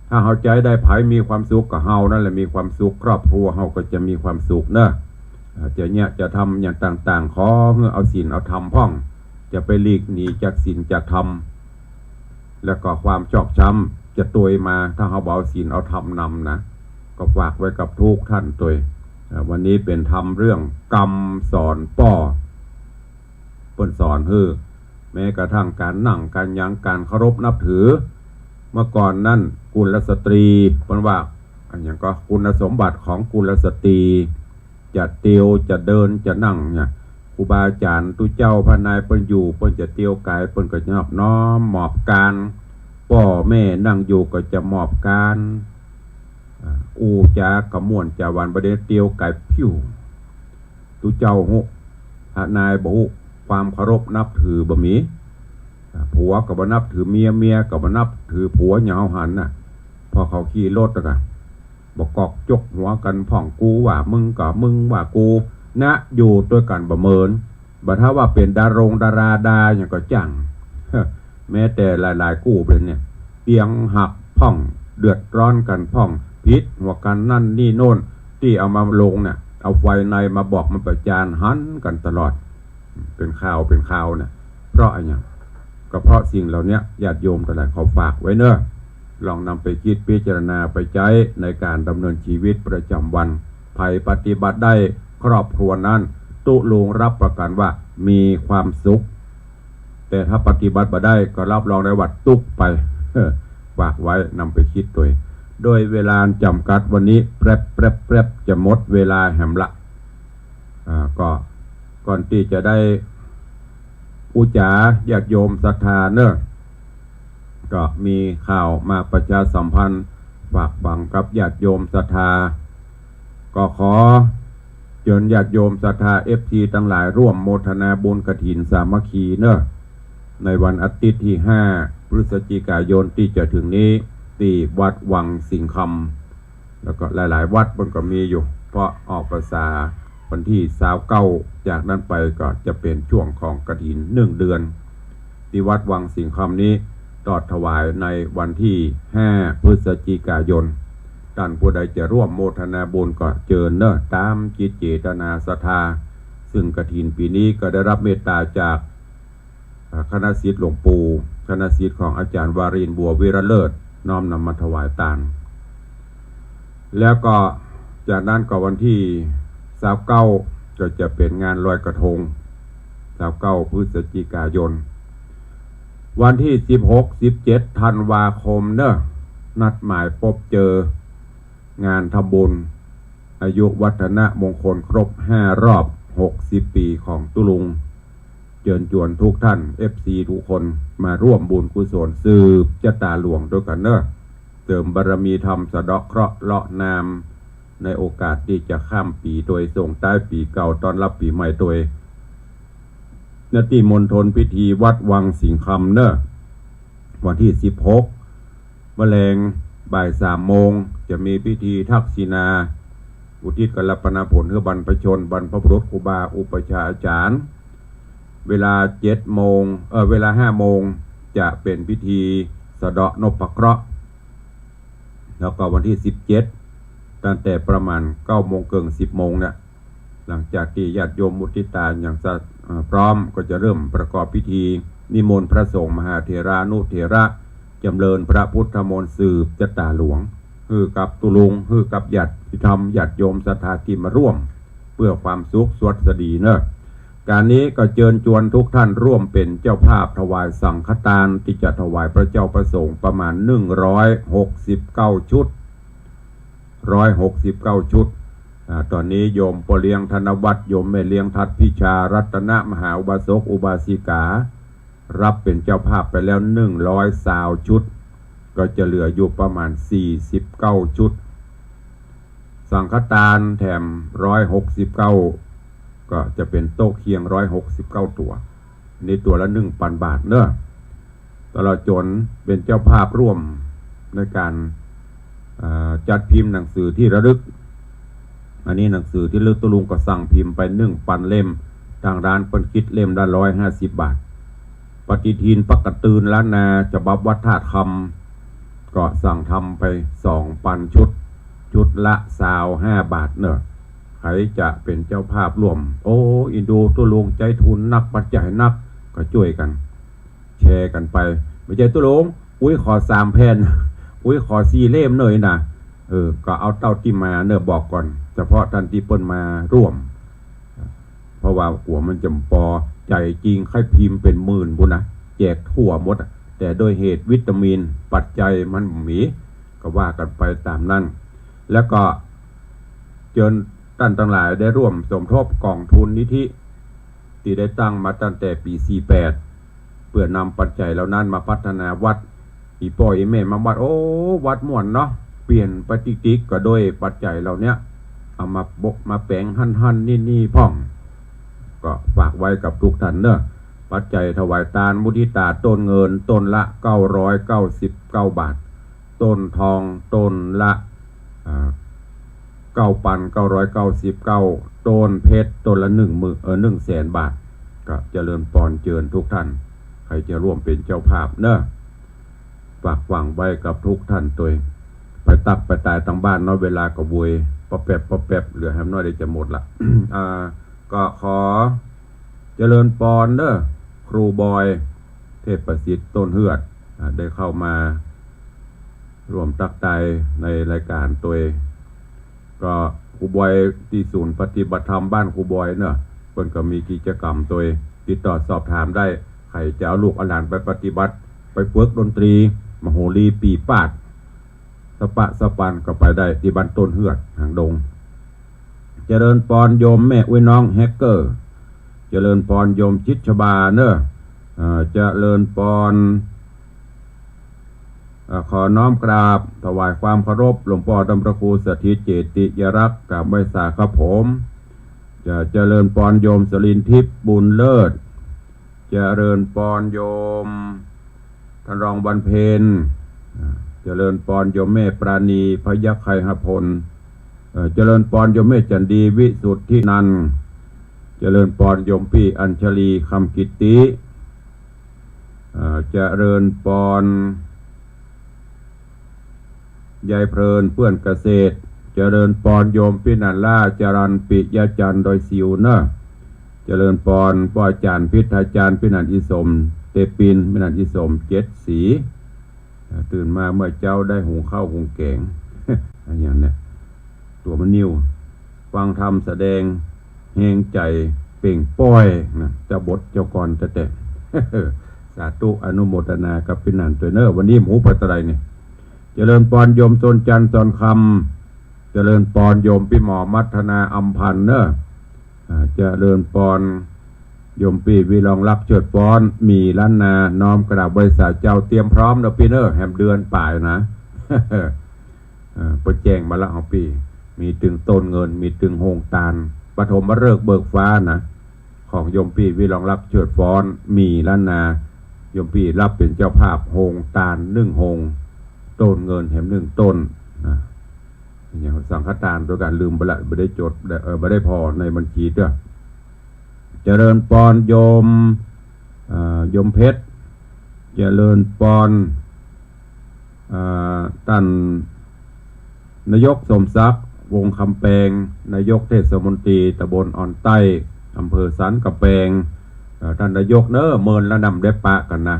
ถ้าเฮาใจ๊ได้ใผมีความสุขก็เฮานั่นแหละมีความสุข ครอบครัวเฮาก็จะมีความสุขเน่อ อ่า จะเยียะจะทำอย่างต่างๆ ขอหื้อเอาศีลเอาธรรมพ่อง จะไปหลีกหนีจากศีลจากธรรม แล้วก็ความชอกช้ำจะตวยมา ถ้าเฮาบ่เอาศีลเอาธรรมนำนะ ก็ฝากไว้กับทุกท่านตวย อ่า วันนี้เป๋นธรรมเรื่องกำสอนป้อ เปิ้นสอนหื้อ แม้กระทั่งก๋านนั่งก๋านหยัง ก๋านเคารพนับถือ เมื่อก่อนนั้นกุลสตรี เปิ้นว่า อะหยังก็ คุณสมบัติของกุลสตรี จะเตียวจะเดินจะนั่งเนี่ย ครูบาอาจ๋ารย์ตุ๊เจ้าพระนายเปิ้นอยู่ เปิ้นจะเตียวก๋าย เปิ้นก็จะนอบน้อมมอบก๋าน ป้อแม่นั่งอยู่ก็จะมอบก๋าน อ่า อู้จากะม่วนจาหวาน บ่ได้เตียวก๋ายผิว ตุ๊เจ้าฮู้ พระนายบ่ฮู้ ความเคารพนับถือบ่มี อ่า ผัวก็บ่นับถือเมีย เมียก็บ่นับถือผัว อย่างเฮาหันน่ะ พอเขาขี่รถแล้วก็ บ่กอกจกหัวกั๋นพ่อง กูว่ามึงก็มึงว่ากู นะ อยู่ตวยกั๋นบ่เมิน บ่ถ้าว่าเป๋นดารงดาราดาหยังก็จั่ง แม้แต่หลายๆ กู้เป๋นเนี่ย เตียงหักพ่อง เดือดร้อนกั๋นพ่อง ผิดหัวกั๋นนั่นนี่โน่น ตี้เอามาลงเนี่ย เอาไฟในมาบอกมาประจานหันกั๋นตลอด เป๋นข่าวเป๋นข่าวเนี่ย เพราะอะหยัง ก็เพราะสิ่งเหล่าเนี้ย ญาติโยมตังหลายขอฝากไว้เน่อ ลองนำไปกึ๊ดพิจารณาไปใจ๊ในก๋านดำเนินชีวิตประจ๋ำวัน ใผปฏิบัติได้ครอบครัวนั้นตุ๊ลุงรับประกั๋นว่ามีความสุข แต่ถ้าปฏิบัติบ่ได้ก็รับรองได้ว่าตุ๊กไป ฝากไว้นำไปกึ๊ดตวย โดยเวลาจ๋ำกัดวันนี้แปรบๆๆ จะหมดเวลาแหมละ อ่า ก็ก่อนตี้จะได้อู้จ๋าญาติโยมศรัทธาเน่อ ก็มีข่าวมาประชาสัมพันธ์ฝากฝังกับญาติโยมศรัทธา ก็ขอเจิญญาติโยมศรัทธา เอฟซี ตังหลายร่วมโมทนาบุญกฐินสามัคคีเน่อ ในวันอาทิตย์ตี้ห้าพฤศจิกายนตี้จะเถิงนี้ ตี้วัดวังสิงห์คำ แล้วก็หลายๆ วัดมันก็มีอยู่ เพราะออกพรรษาวันตี้ซาวเก้า จากนั้นไปก็จะเป๋นช่วงของกฐินนึ่งเดือน ตี้วัดวังสิงห์คำนี้ ตอดถวายในวันตี้ห้าพฤศจิกายน ต้านผู้ใดจะร่วมโมทนาบุญก็เจิญเน่อ ต๋ามจิตเจตนาศรัทธา ซึ่งกฐินปี๋นี้ก็ได้รับเมตต๋าจาก อ่า คณะศิษย์หลวงปู่ คณะศิษย์ของอาจ๋ารย์วารินทร์ บัววิระเลิศ น้อมนำมาถวายตาน แล้วก็จากนั้นก็วันตี้ซาวเก้าก็จะเป๋นงานลอยกระทง ซาวเก้าพฤศจิกายน วันตี้สิบหก สิบเจ็ด ธันวาคมเนาะ นัดหมายปบเจอ งานทำบุญอายุวัฒนมงคลครบห้ารอบหกสิบปี๋ของตุ๊ลุง เจิญจวนทุกท่าน เอฟซี ทุกคนมาร่วมบุญกุศลสืบจะต๋าหลวงตวยกั๋นเนาะ เสริมบารมีธรรม สะเดาะเคราะห์เลาะนาม ในโอกาสตี้จะข้ามปี๋ตวย ส่งต๊ายปี๋เก่า ต้อนฮับปี๋ใหม่ตวย ณ ตี้มณฑลพิธีวัดวังสิงห์คำเนาะ วันตี้สิบหก เมื่อแลงบ่ายสามโมง จะมีพิธีทักษิณา อุทิศกัลปนาผลหื้อบรรพชน บรรพบุรุษ ครูบาอุปัชฌาย์อาจ๋ารย์ เวลาเจ็ดโมง เอ่อ เวลาห้าโมง จะเป๋นพิธีสะเดาะนพเคราะห์ แล้วก็วันตี้สิบเจ็ด ตั้งแต่ประมาณเก้าโมงเกิ่ง สิบโมงเนี่ย หลังจากตี้ญาติโยมมุทิตาอย่างสะ เอ่อ พร้อม ก็จะเริ่มประกอบพิธี นิมนต์พระสงฆ์ มหาเถรานุเถระ จำเริญพระพุทธมนต์สืบจะต๋าหลวง หื้อกับตุ๊ลุง หื้อกับญาติธรรม ญาติโยมศรัทธาตี้มาร่วม เพื่อความสุขสวัสดีเนาะ ก๋านนี้ก็เจิญจวนทุกท่านร่วมเป๋นเจ้าภาพถวายสังฆทาน ตี้จะถวายพระเจ้าพระสงฆ์ประมาณหนึ่งร้อยหกสิบเก้าชุด ร้อยหกสิบเก้าชุด อ่า ต๋อนนี้โยมป้อเลี้ยงธนวัฒน์ โยมแม่เลี้ยงทัดพิชา รัตนมหาอุบาสกอุบาสิกา ฮับเป๋นเจ้าภาพไปแล้วหนึ่งร้อยซาวชุด ก็จะเหลืออยู่ประมาณสี่สิบเก้าชุด สังฆทานแถมร้อยหกสิบเก้า ก็จะเป๋นโต๊ะเคียงร้อยหกสิบเก้าตั๋ว นี่ตั๋วละหนึ่งปันบาทเนาะ ตลอดจ๋นเป๋นเจ้าภาพร่วมในก๋าน เอ่อ จัดพิมพ์หนังสือตี้ระลึก อันนี้หนังสือตี้ระลึกตุ๊ลุงก็สั่งพิมพ์ไปหนึ่งปันเล่ม ตางร้านเปิ้นกึ๊ดเล่มละร้อยห้าสิบบาท ปฏิทินปักกะตืนล้านนา ฉบับวัดธาตุคำ ก็สั่งทำไปสองปันชุด ชุดละซาวห้าบาทเนาะ ใผจะเป๋นเจ้าภาพร่วม โอ้ อินดูตุ๊ลุงใจ๊ทุนนัก ปัจจัยนัก ก็จ้วยกั๋น แชร์กั๋นไป บ่ใจ้ตุ๊ลุง อุ้ยขอสามแผ่น อุ้ยขอสี่เล่มเน่ยนะ เออ ก็เอาเต้าตี้มาเนาะ บอกก่อน เฉพาะต้านตี้เปิ้นมาร่วม เพราะว่ากั๋วมันจะบ่ปอ ใจ๋จริงใค่พิมพ์เป๋นหมื่นปู้นนะ แจกทั่วหมดอะ แต่โดยเหตุวิตามินปัจจัยมันบ่มี ก็ว่ากั๋นไปต๋ามนั้น แล้วก็เจิญต้านตังหลายได้ร่วมสมทบก๋องทุนนิธิ ตี้ได้ตั้งมาตั้งแต่ปี๋สี่แปด เปื้อนำปัจจัยเหล่านั้นมาพัฒนาวัด อี่ป้ออี่แม่มาวัด โอ้ วัดม่วนเนาะ เปลี่ยนไปติ๊กๆ ก็โดยปัจจัยเหล่าเนี้ย เอามาบกมาแป๋งหั้นๆ นี่ๆ พ่อง ก็ฝากไว้กับทุกท่านเนาะ ปัจจัยถวายตานมุทิตา ต้นเงินต้นละเก้าร้อยเก้าสิบเก้าบาท ต้นทองต้นละ อ่า เก้าปันเก้าร้อยเก้าสิบเก้า ต้นเพชรต้นละหนึ่งหมื่น เอ่อ หนึ่งแสนบาท ก็เจริญปอนเจิญทุกท่าน ใผจะร่วมเป๋นเจ้าภาพเนาะ ฝากฝังไว้กับทุกท่านตวย ไปตักไปตายตางบ้านเนาะ เวลาก็บวย ปะแป๊บปะแป๊บ เหลือแหมน้อยเดียวจะหมดละ อ่า ก็ขอเจริญปอนเนาะ ครูบอย เทพประสิทธิ์ ต้นเฮือด อ่า ได้เข้ามา ร่วมตั๊กตายในรายก๋านตวย ก็ครูบอยตี้ศูนย์ปฏิบัติธรรมบ้านครูบอยเนาะ เปิ้นก็มีกิจกรรมตวย ติดต่อสอบถามได้ ใผจะเอาลูกเอาหลานไปปฏิบัติ ไปฝึกดนตรี มโหรีปี๋ปาด สะปะสะปันก็ไปได้ตี้บ้านต้นเฮือด หางดง เจริญปอนโยมแม่อุ๊ยน้องแฮกเกอร์ เจริญปอนโยมชิดชบาเนาะ เอ่อ เจริญปอน เอ่อ ขอน้อมกราบถวายความเคารพหลวงป้อต้านพระครูสถิตเจติยรักษ์ กราบไหว้สาครับผม จะเจริญปอนโยมสลินทิพย์ บุญเลิศ เจริญปอนโยมท่านรองวันเพ็ญ อ่า เจริญปอนโยมแม่ปราณี พยัคฆไคหพล เอ่อ เจริญปอนโยมแม่จันดี วิสุทธินันท์ เจริญปอนโยมปี้อัญชลี คำกิตติ เอ่อ เจริญปอน ยายเพลิน เปื้อนเกษตร เจริญปอนโยมปี้นันล่า จรัญ ปิยจันทร์ ดอยสิวเนาะ เจริญปอนป้อจ๋ารย์ พิทาจ๋ารย์ ปี้นันอีสม เตปิน ปี้นันอีสม เจ็ดสี ตื่นมาเมื่อเจ๊าได้หุงข้าวหุงแก๋ง อะหยังเนี่ย ตั๋วมะนิว ฟังธรรมแสดงแฮงใจ๋เปล่งป้อยนะ เจ้าบทเจ้ากลอนแต๊ๆ สาธุ อนุโมทนากับปี้นันตวยเน่อ วันนี้หมู่ไปตะไดนี่ เจริญปอนโยมโซนจันทร์สอนคำ เจริญปอนโยมปี้หมอมัทนาอำพันธ์เน่อ อ่า เจริญปอนโยมปี้วิรองรักเชิดฟ้อน หมี่ล้านนา น้อมกราบไหว้สาเจ้า เตรียมพร้อมเน่อปี้เน่อ แหมเดือนป๋ายนะ อ่า เปิ้นแจ้งมาละของปี้ มีตึงโต้นเงิน มีตึงโฮงตาน ปฐมฤกษ์เบิกฟ้านะ ของโยมปี้วิรองรักเชิดฟ้อน หมี่ล้านนา โยมปี้ฮับเป๋นเจ้าภาพโฮงตานนึ่งโฮง โต้นเงินแหมนึ่งโต้นนะ อย่างสังฆตานตวยกั๋นลืมไปละ บ่ได้จด เอ่อ บ่ได้ผ่อในบัญชีเตื้อ เจริญปอนโยม เอ่อ โยมเพชร เจริญปอน เอ่อ ต้านนายกสมศักดิ์ วงศ์คำแปง นายกเทศมนตรีตำบลอ่อนใต้ อำเภอสันกำแปง เอ่อ ต้านนายกเน่อ เมินละนำได้ปะกั๋นนะ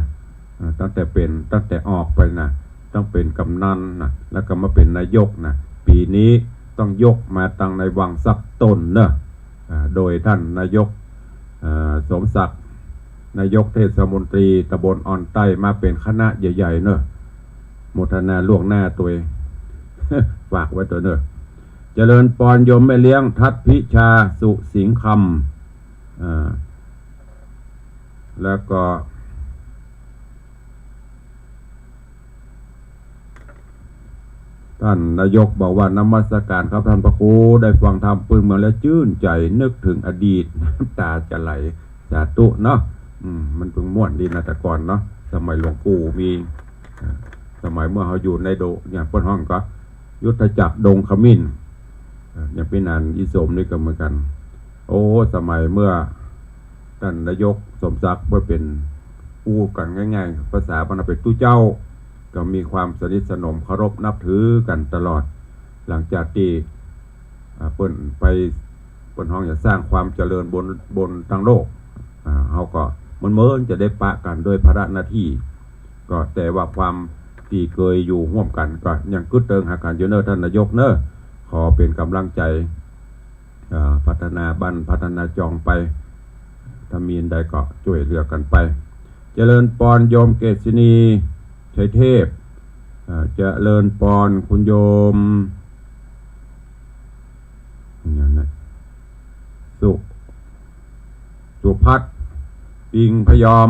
เอ่อ ตั้งแต่เป๋น ตั้งแต่ออกไปนะ ต้องเป๋นกำนันนะ แล้วก็มาเป๋นนายกนะ ปี๋นี้ต้องยกมาตังในวังสักต้นเน่อ อ่า โดยต้านนายก อ่า สมศักดิ์ นายกเทศมนตรีตำบลอ่อนใต้ มาเป๋นคณะใหญ่ๆ เน่อ โมทนาล่วงหน้าตวย ฝากไว้ตวยเน่อ เจริญปอนโยมแม่เลี้ยงทัดพิชาสุสิงคำ อ่า แล้วก็ ต้านนายกบอกว่า นมัสการครับต้านพระครู ได้ฟังธรรมปื้นเมืองแล้วจื้นใจ๋ นึกเถิงอดีต น้ำต๋าจะไหล สาธุเนาะ อืม มันเปิงม่วนดีนะแต่ก่อนเนาะ สมัยหลวงปู่มี อ่า สมัยเมื่อเฮาอยู่ในโด เนี่ย เปิ้นฮ้องก็ ยุทธจักรดงขมิ้น อ่า อย่างปี้นันอีสมนี่ก็เหมือนกั๋น โอ้ สมัยเมื่อต้านนายกสมศักดิ์เปิ้นเป๋น อู้กั๋นง่ายๆ ภาษาบ้านเฮาเป๋นตุ๊เจ้า ก็มีความสนิทสนมเคารพนับถือกั๋นตลอด หลังจากตี้ อ่า เปิ้นไป เปิ้นฮ้องจะสร้างความเจริญบน บนตังโลก อ่า เฮาก็เมินๆ จะได้ปะกั๋นด้วยภาระหน้าตี้ ก็แต่ว่าความตี้เกยอยู่ฮ่วมกั๋น ก็ยังกึ๊ดเติงหากั๋นอยู่เน่อต้านนายกเน่อ ขอเป๋นก๋ำลังใจ๋ เอ่อ พัฒนาบ้านพัฒนาจองไป ถ้ามีอันใดก็จ้วยเหลือกั๋นไป เจริญปอนโยมเกษณีชัยเทพ เอ่อ เจริญปอนคุณโยม อย่างนั้น สุ สุพัฒน์ ปิงพยอม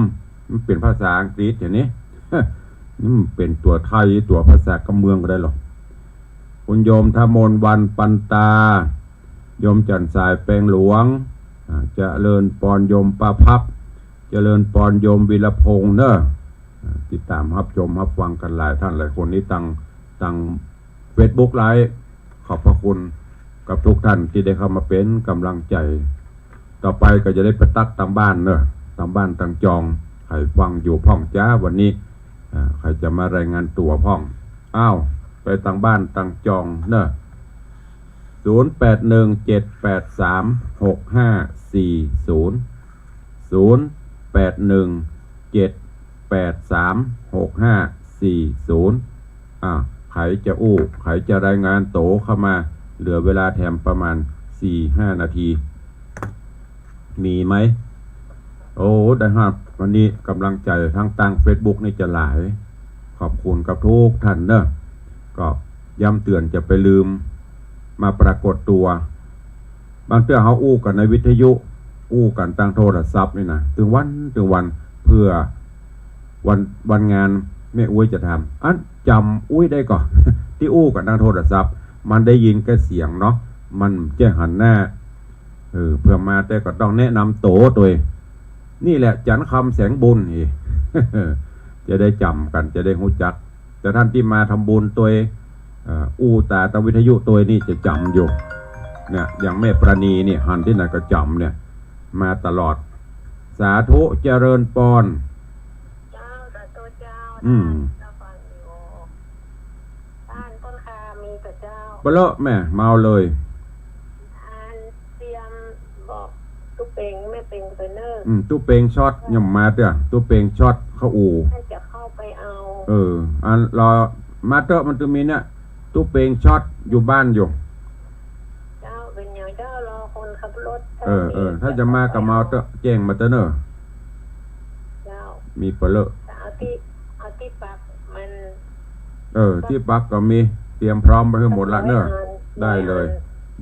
มันเป๋นภาษาอังกฤษอย่างนี้ นี่มันเป๋นตั๋วไทย ตั๋วภาษากำเมืองก็ได้หรอก คุณโยมทมนวันปันตา โยมจันทร์สายแปงหลวง อ่า เจริญปอนโยมป้าพับ เจริญปอนโยมวีรพงษ์เน่อ อ่า ติดต๋ามฮับชมฮับฟังกั๋นหลายต้านหลายคนนี่ตัง ตังเฟซบุ๊กไลฟ์ ขอบพระคุณกับทุกท่านตี้ได้เข้ามาเป๋นก๋ำลังใจ๋ ต่อไปก็จะได้ไปตักตางบ้านเน่อ ตางบ้านตางจอง ใผฟังอยู่พ่องจ๊าวันนี้ อ่า ใผจะมารายงานตั๋วพ่อง อ้าว ไปตางบ้านตางจองเน่อ ศูนย์แปดหนึ่งเจ็ดแปดสามหกห้าสี่ศูนย์ ศูนย์แปดหนึ่งเจ็ดแปดสามหกห้าสี่ศูนย์ อ่า ใผจะอู้ ใผจะรายงานตั๋วเข้ามา เหลือเวลาแถมประมาณสี่ห้านาที มีไหม โอ้ ได้ฮับวันนี้ก๋ำลังใจ๋ตังตางเฟซบุ๊กนี่จะหลาย ขอบคุณกับทุกท่านเน่อ ก็ย้ำเตื๋อนจะไปลืมมาปรากฏตั๋ว บางเตื้อเฮาอู้กั๋นในวิทยุ อู้กั๋นตางโทรศัพท์นี่นะ ตึงวัน ตึงวัน เปื้อวัน วันงานแม่อุ๊ยจะถาม อันจ๋ำอุ๊ยได้ก่อ ตี้อู้กั๋นตางโทรศัพท์ มันได้ยินแก่เสียงเนาะ มันบ่ได้หันหน้า เออ เปื้อมาแต่ก็ต้องแนะนำตั๋วตวย นี่แหละ จันทร์คำแสงบุญนี่ จะได้จ๋ำกั๋น จะได้ฮู้จัก แต่ต้านตี้มาทำบุญตวย เอ่อ อู้ต๋าตางวิทยุตวยนี่จะจ๋ำอยู่ เนี่ย อย่างแม่ปราณีนี่ หันตี้ไหนก็จ๋ำเนี่ย มาตลอด สาธุ เจริญปอน เจ้า สาธุเจ้า อืม เจ้าฟังอยู่ บ้านต้นคามีแต่เจ้า เปลอะแม่ มาเอาเลย อันเตรียมบอกตุ๊เปงแม่เปงไปเน่อ อืม ตุ๊เปงช็อต ยังมาเตื้อ ตุ๊เปงช็อตเข้าอู่ ใผจะเข้าไปเอา เออ อันรอ มาเต๊อะ มันจะมีเนี่ย ตุ๊เปงช็อตอยู่บ้านอยู่ เออ เออ ถ้าจะมาก็มาเอาเต๊อะ แจ้งมาเต๊อะเน่อ เจ้า มีเป๋อเลอะ เอาตี้ เอาตี้ปักมัน เออ ตี้ปักก็มี เตรียมพร้อมไว้หื้อหมดละเน่อ ได้เลย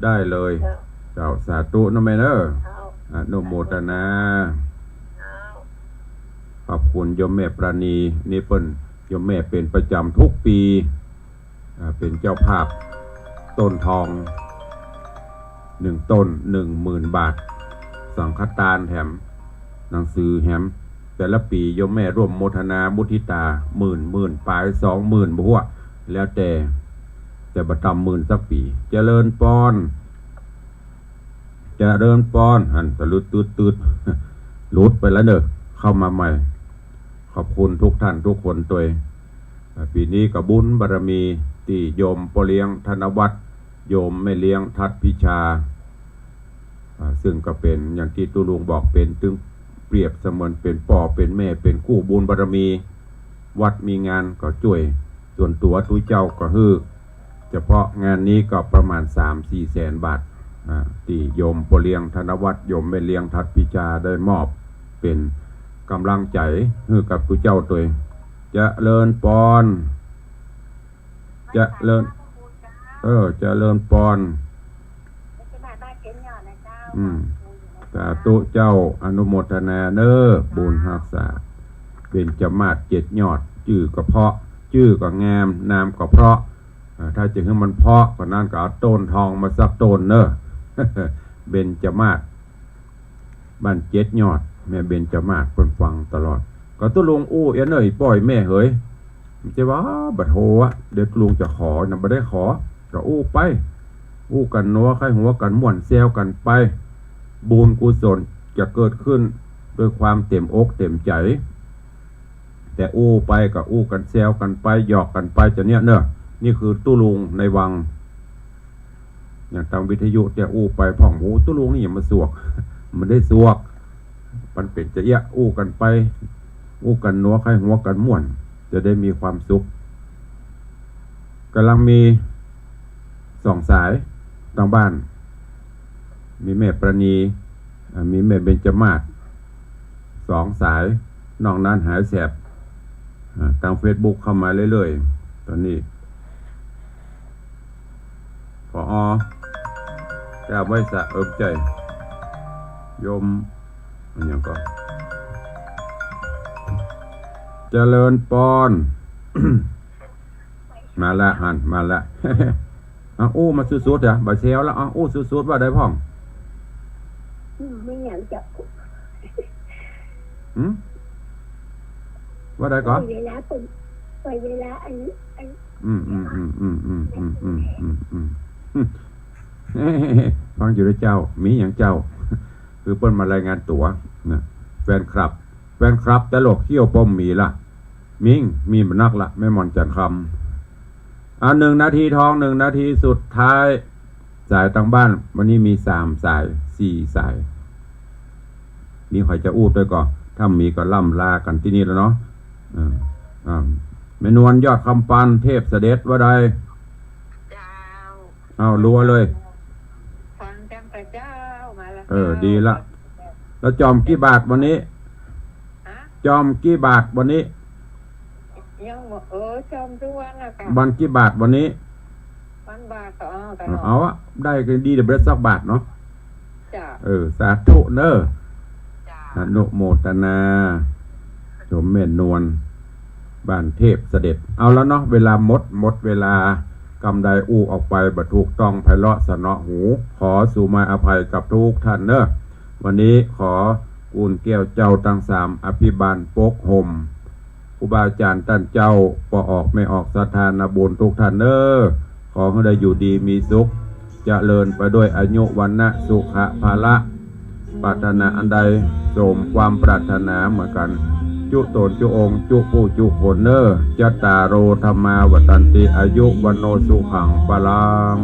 ได้เลย เจ้า เจ้า สาธุเน่อแม่เน่อ เจ้า อนุโมทนา เจ้า ขอบคุณโยมแม่ปราณี นี่เปิ้น โยมแม่เป๋นประจ๋ำกู้ปี๋ อ่า เป๋นเจ้าภาพ โต้นทอง หนึ่งต้น หนึ่งหมื่นบาท สังฆตานแถม หนังสือแถม แต่ละปี๋โยมแม่ร่วมโมทนามุทิตา หมื่น หมื่นป๋าย สองหมื่น บ่ฮู้ แล้วแต่ แต่บ่ต่ำหมื่นสักปี๋ เจริญปอน เจริญปอน หันตะลึดตืดๆ หลุดไปแล้วเน่อ เข้ามาใหม่ ขอบคุณทุกท่านทุกคนตวย อ่า ปี๋นี้ก็บุญบารมีตี้โยมป้อเลี้ยงธนวัฒน์ โยมแม่เลี้ยงทัดพิชา อ่า ซึ่งก็เป๋นอย่างตี้ตุ๊ลุงบอก เป๋นตึงเปรียบเสมือนเป๋นป้อเป๋นแม่ เป๋นกู้บุญบารมี วัดมีงานก็จ้วย ส่วนตั๋วตุ๊เจ้าก็หื้อ เฉพาะงานนี้ก็ประมาณสามสี่แสนบาท อ่า ตี้โยมป้อเลี้ยงธนวัฒน์ โยมแม่เลี้ยงทัดพิชาได้มอบเป๋นก๋ำลังใจ๋หื้อกับตุ๊เจ้าตวย เจริญปอน เจริญ เออ เจริญปอน อืม สาธุเจ้า อนุโมทนาเน่อ บุญฮักษา เบญจมาศเจ็ดยอด จื้อก็เพราะ จื้อก็งาม นามก็เพราะ อ่า ถ้าจะหื้อมันเพราะกว่านั้นก็เอาโต้นทองมาสักโต้นเน่อ เบญจมาศ บ้านเจ็ดยอด แม่เบญจมาศ เปิ้นฟังตลอด ก็ตุ๊ลุงอู้เอี้ยเน่อ ป้อแม่เหย มันจะว่าบ่โทรอะ เดี๋ยวตุ๊ลุงจะขอนะ บ่ได้ขอ ก็อู้ไป อู้กั๋นนัวใค่หัวกั๋นม่วน แซวกั๋นไป บุญกุศลจะเกิดขึ้นด้วยความเต็มอกเต็มใจ๋ แต่อู้ไปก็อู้กั๋นแซวกั๋นไป หยอกกั๋นไป จะเนี้ยเน่อ นี่คือตุ๊ลุงในวัง อย่างตางวิทยุเตี้ยอู้ไปพ่อง โอ้ ตุ๊ลุงนี่อย่ามาสวก มันได้สวก มันเป๋นจะเอี้ย อู้กั๋นไป อู้กั๋นนัวใค่หัวกั๋นม่วน จะได้มีความสุข ก๋ำลังมีสองสายตางบ้าน มีแม่ปราณี อ่า มีแม่เบญจมาศ สองสาย นอกนั้นหายแสบ อ่า ตางเฟซบุ๊กเข้ามาเรื่อยๆ ต๋อนนี้ ผอ.เจ้าไว้สะเอิบใจ๋ โยม อะหยังก่อ เจริญปอน มาละหัน มาละ เอาอู้มาสุดๆ อะ บ่าแซวละ เอาอู้สุดๆ ว่าใดพ่อง อืม ไม่อยากจะ หืม ว่าใดก่อ เวลาเป็น เวลาอัน อัน อืม อืม ฟังอยู่เน่อเจ้า มีหยังเจ้า คือเปิ้นมารายงานตั๋วนะ แฟนคลับ แฟนคลับตลกเขี้ยวป้อมมีละ มิง มีบ่นักละ แม่หม่อนจันทร์คำ อ่ะ หนึ่งนาทีทอง หนึ่งนาทีสุดท้าย สายตางบ้าน วันนี้มีสามสาย สี่สาย มีใผจะอู้ตวยก่อ ถ้ามีก็ล่ำลากั๋นตี้นี่แล้วเนาะ อ่า อ่า แม่นวลยอดคำปัน เทพเสด็จว่าใด เจ้า เอารัวเลย ฟังจังแต่เจ้ามาแล้ว เออ เจ้า ดีละ แล้วจ่อมกี่บาทวันนี้ ฮะ จ่อมกี่บาทวันนี้ ยังบ่ เออ จ่อมทุกวันน่ะค่ะ วันกี่บาทวันนี้ วันบาทก็เอากันเนาะ เอาอะ ได้ก็ดี เดี๋ยวบ่ได้สักบาทเนาะ จ้ะ เออ สาธุเน่อ จ้ะ อนุโมทนา โยมแม่นวล บ้านเทพเสด็จ เอาแล้วเนาะ เวลาหมด หมดเวลา กำใดอู้ออกไปบ่ถูกต้องไพเราะเสนาะหู ขอสุมาอภัยกับทุกท่านเน่อ วันนี้ขอกุณแก้วเจ้าตังสามอภิบาลปกห่ม ครูบาอาจ๋ารย์ต้านเจ้า ป้อออกแม่ออกศรัทธานาบุญทุกท่านเน่อ ขอหื้อได้อยู่ดีมีสุข เจริญไปด้วยอายุวรรณะสุขะพละ ปรารถนาอันใดสมความปรารถนาเหมือนกั๋น จุต๋นจุองค์ จุผู้จุคนเน่อ จัตตาโร ธัมมา วัฑฒันติ อายุ วัณโณ สุขัง พลัง